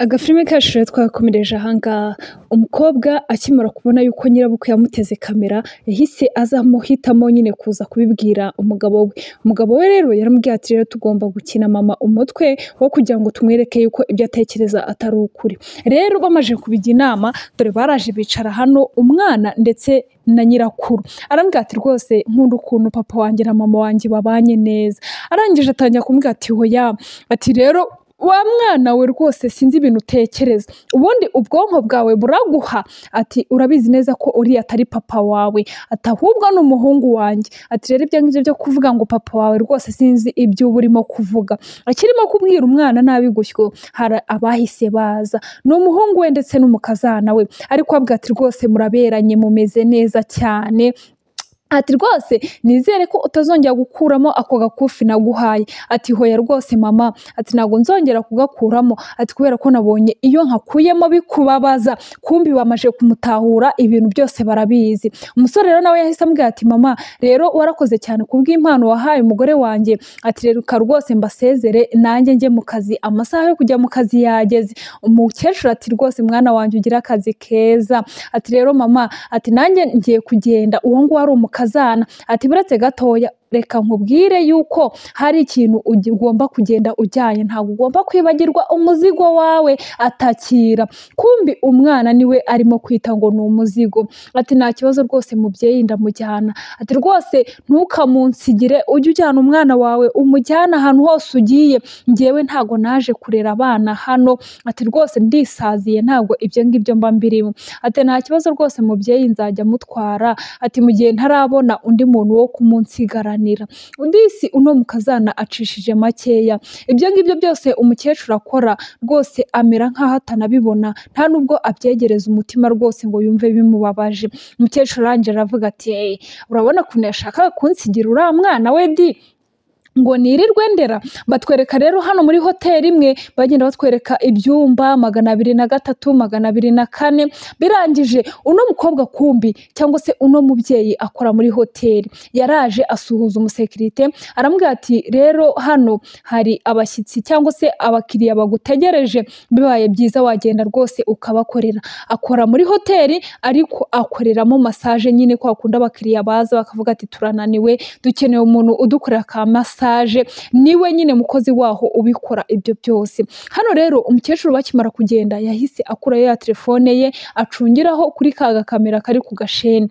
Agafilime kacu rero twagakomereje ahangaha, umukobwa akimara kubona yuko nyirabukwe yamuteze kamera, yahise azamuhitamo nyine kuza kubibwira umugabo we. Umugabo we rero yaramubwiye ati rero tugomba gukina mama umutwe wo kugira ngo tumwereke yuko ibyo atekereza atari ukuri. Rero bamaze kubijya inama, dore baraje bicara hano umwana ndetse na nyirakuru. Arambwira ati rwose nkunda ukuntu papa wanjye na mama wanjye babanye neza. Arangije atangira kumubwira ati hoya, ati rero wa mwana we rwose sinzi ibintu utekereza, ubundi ubwonko bwawe buraguha, ati urabizi neza ko uriya atari papa wawe, ati ahubwo ni umuhungu wanjye, ati rero ibyo ngibyo byo kuvuga ngo papa wawe rwose sinzi ibyo uba urimo kuvuga. Akirimo kubwira umwana nabi gutyo, hari abahise baza, ni umuhungu we ndetse n'umukazana we, ariko abwira ati rwose muraberanye mumeze neza cyane, ati rwose nizere ko utazongera gukuramo ako gakufi naguhaye, ati hoya rwose mama, ati ntabwo nzongera kugakuramo, ati kubera ko nabonye iyo nkakuyemo bikubabaza. Kumbi bamaze kumutahura ibintu byose barabizi. Umusore rero nawe yahise amubwira ati mama rero warakoze cyane kubw'impano wahaye umugore wanjye, ati reka rwose mbasezere nanjye njye mu kazi, amasaha yo kujya mu kazi yageze. Umukecuru ati rwose mwana wanjye ugire akazi keza, ati rero mama, ati nanjye ngiye kugenda, uwo nguwo ari umukazana, ati buretse gatoya reka nkubwire yuko hari ikintu ugomba kugenda ujyanye, ntabwo ugomba kwibagirwa umuzigo wawe. Atakira kumbi umwana niwe arimo kwita ngo ni umuzigo, ati nta kibazo rwose mubyeyi ndamujyana, ati rwose ntukamunsigire, ujye ujyana umwana wawe umujyane ahantu hose ugiye, njyewe ntago naje kurera abana hano, ati rwose ndisaziye ntabwo ibyo ngibyo mba mbirimo, ati nta kibazo rwose mubyeyi nzajya mutwara, ati mu gihe ntarabona undi muntu wo kumunsigarana. Undi si uno mukazana acishije makeya. Ibyo ngibyo byose umukecuru akora rwose amera nk'aho atanabibona, nta nubwo abyegereza umutima rwose ngo yumve bimubabaje. Umukecuru arangije aravuga ati urabona ukuntu yashakaga kunsigira uriya mwana we di ngo nirirwe ndera. Batwereka rero hano muri hoteli imwe bagenda batwereka ibyumba 203, 204. Birangije uno mukobwa kumbi cyangwa se uno mubyeyi akora muri hoteli yaraje asuhuza umusekirite, aramubwira ati rero hano hari abashyitsi cyangwa se abakiriya bagutegereje, bibaye byiza wagenda rwose ukabakorera. Akora muri hoteli ariko akoreramo massage nyine, kwa kundi abakiriya baza bakavuga ati turananiwe dukeneye umuntu udukorera ka massage, niwe nyine mukozi waho ubikora ibyo byose. Hano rero umukecuru bakimara kugenda yahise akurayo ya telefone ye acungiraho kuri ka gakamera kari ku gasheni.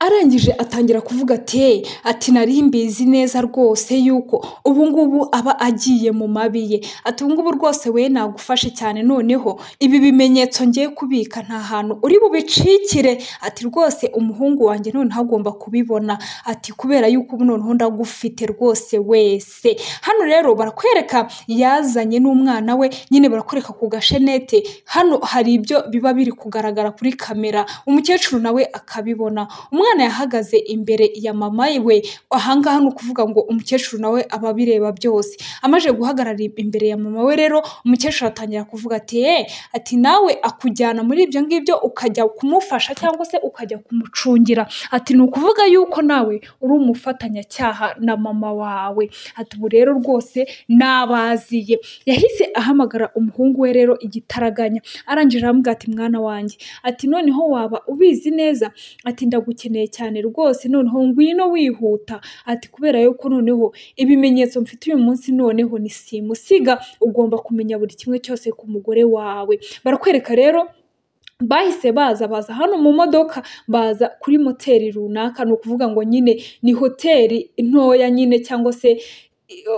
Arangije atangira kuvuga ati ati nari mbizi neza rwose yuko ubu ngubu aba agiye mu mabi ye, ati ubu ngubu rwose we nagufashe cyane, noneho ibi bimenyetso ngiye kubika nta hantu uri bubicikire, ati rwose umuhungu wanjye noneho agomba kubibona, ati kubera yuko ubu noneho ndagufite rwose wese. Hano rero barakwereka yazanye n'umwana we nyine, barakwereka ku gashenete, hano hari ibyo biba biri kugaragara kuri kamera, umukecuru nawe akabibona. Umwana yahagaze imbere ya mama we, ahangaha ni ukuvuga ngo umukecuru nawe aba abireba byose. Amaze guhagarara imbere ya mama we rero umukecuru atangira kuvuga ati ati nawe akujyana muri ibyo ngibyo ukajya kumufasha cyangwa se ukajya kumucungira, ati ni ukuvuga yuko nawe uri umufatanyacyaha na mama wawe, ati ubu rero rwose nabaziye. Yahise ahamagara umuhungu we rero igitaraganya, arangije aramubwira ati mwana wanjye, ati noneho waba ubizi neza, ati ndagukeneye cyane rwose, noneho ngwino wihuta, ati kubera yuko noneho ibimenyetso mfite uyu munsi noneho ni simusiga, ugomba kumenya buri kimwe cyose ku mugore wawe. Barakwereka rero bahise baza hano mu modoka, baza kuri moteri runaka, ni ukuvuga ngo nyine ni hoteli ntoya nyine cyangwa se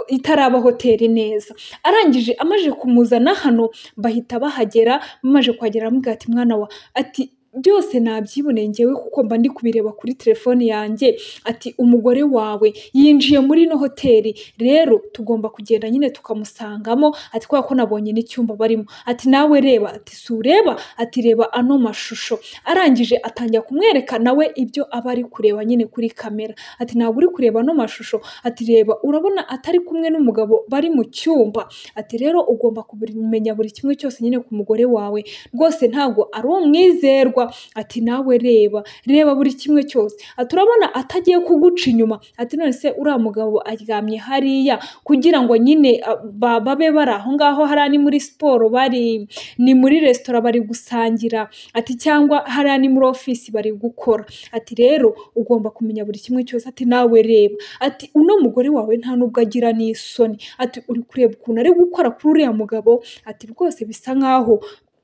itaraba hoteli neza. Arangije amaze kumuzana hano bahita bahagera, bamaze kuhagera aramubwira ati mwana wa, ati byose nabyiboneye njyewe kuko mba ndi kubireba kuri telefone yanjye, ati umugore wawe yinjiye muri ino hoteli, rero tugomba kugenda nyine tukamusangamo, ati kubera ko nabonye n'icyumba barimo, ati nawe reba, ati si ureba, ati reba ano mashusho. Arangije atangira kumwereka nawe ibyo aba ari kureba nyine kuri kamera, ati ntabwo uri kureba ano mashusho, ati reba urabona atari kumwe n'umugabo bari mu cyumba, ati rero ugomba kumenya buri kimwe cyose nyine ku mugore wawe, rwose ntabwo ari umwizerwa. bikorerwa. Ati nawe reba reba buri kimwe cyose. Ati urabona atagiye kuguca inyuma. Ati none se uriya mugabo aryamye hariya kugira ngo nyine babe bari aho ngaho, hariya ni muri siporo bari, ni muri resitora bari gusangira, ati cyangwa hariya ni muri ofisi bari gukora. Ati rero ugomba kumenya buri kimwe cyose. Ati nawe reba, ati uno mugore wawe nta nubwo agira n'isoni, ati uri kureba ukuntu ari gukora kuri uriya mugabo, ati rwose bisa nkaho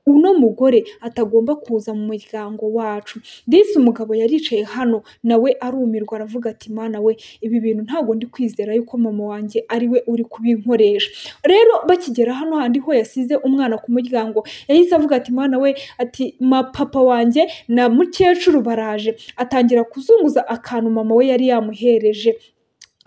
uno mugore atagomba kuza mu muryango wacu. Disi umugabo yaricaye hano nawe arumirwa, aravuga ati mana we, ibi bintu ntabwo ndi kwizera yuko mama wanjye ari we uri kubinkoresha. Rero bakigera hano handi ho yasize umwana ku muryango, yahise avuga ati mana we, ati ma papa wanjye na mukecuru baraje. Atangira kuzunguza akantu mama we yari yamuhereje.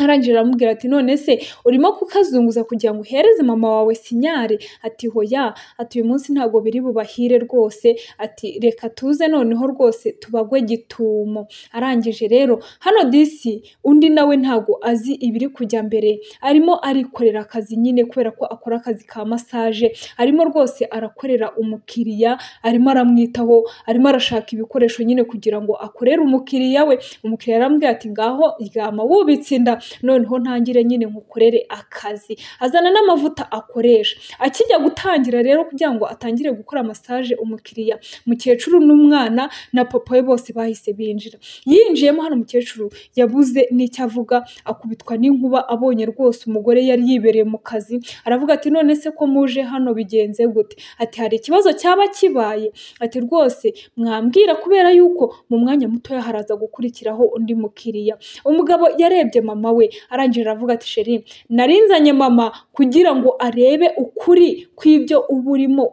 Arangije aramubwira ati none se urimo kukazunguza kugira ngo uhereze mama wawe sinyare? Ati hoya, ati uyu munsi ntabwo biri bubahire rwose, ati reka tuze noneho rwose tubagwe gitumo. Arangije rero hano disi undi nawe ntabwo azi ibiri kujya mbere, arimo arikorera akazi nyine kubera ko akora akazi ka massage, arimo rwose arakorera umukiriya, arimo aramwitaho, arimo arashaka ibikoresho nyine kugira ngo akorere umukiriya we. Umukiriya aramubwira ati ngaho ryama wubitse inda, noneho ntangire nyine nkukorere akazi. Azana n'amavuta akoresha. Akijya gutangira rero kugira ngo atangire gukora massage umukiriya, mukecuru n'umwana na papa we bose bahise binjira. Yinjiyemo hano mukecuru yabuze n'icyo avuga, akubitwa n'inkuba abonye rwose umugore yari yibereye mu kazi. Aravuga ati none se ko muje hano bigenze gute? Ati hari ikibazo cyaba kibaye? Ati rwose mwambwira, kubera yuko mu mwanya mutoya haraza gukurikiraho undi mukiriya. Umugabo yarebye mama we arangije aravuga ati sheri, narinzanye mama kugira ngo arebe ukuri kw'ibyo uba urimo,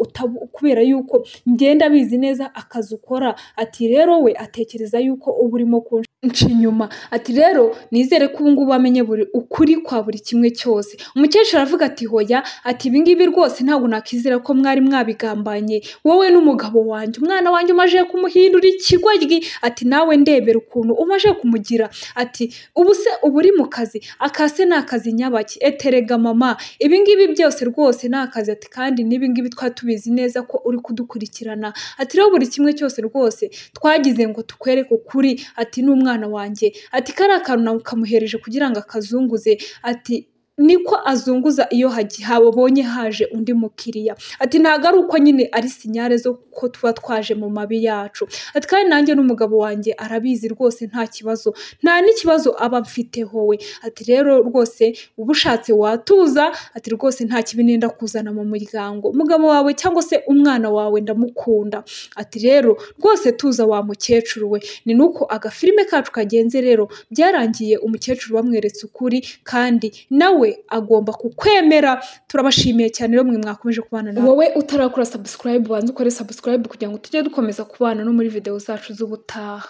kubera yuko ngenda bizi neza akazi ukora. Ati rero we atekereza yuko uba urimo kunca inyuma. Ati rero nizere ko ubu ngubu amenye buri ukuri kwa buri kimwe cyose. Umukecuru aravuga ati hoya, ati ibi ngibi rwose ntabwo nakizera ko mwari mwabigambanye wowe n'umugabo wanjye, umwana wanjye umaje kumuhindura ikigoryi, ati nawe ndebera ukuntu umaje kumugira, ati ubu se uba uri mu kazi, akase ni akazi nyabaki, eterega mama ibi ngibi byose rwose ni akazi, ati kandi n'ibi ngibi twari tubizi neza ko uri kudukurikirana, ati rero buri kimwe cyose rwose twagize ngo tukwereke ukuri, ati n'umwana wanjye, ati kariya kantu nawe ukamuhereje kugira ngo akazunguze, ati niko azunguza iyo habonye haje undi mukiriya, ati ntabwo ari uko nyine ari sinyare zo ko tuba twaje mu mabi yacu, ati kandi nanjye n'umugabo wanjye arabizi rwose nta kibazo, nta n'ikibazo aba mfiteho we, ati rero rwose uba ushatse watuza, ati rwose nta kibi nenda kuzana mu muryango, umugabo wawe cyangwa se umwana wawe ndamukunda, ati rero rwose tuza wa mukecuru we. Ni nuko agafilime kacu kagenze rero, byarangiye umukecuru bamweretse ukuri kandi nawe agomba kukwemera. Turabashimiye cyane rero mwe mwakomeje kubana nawe. Wowe utarakora subscribe, banza ukore subscribe kugira ngo tujye dukomeza kubana no muri video zacu z'ubutaha.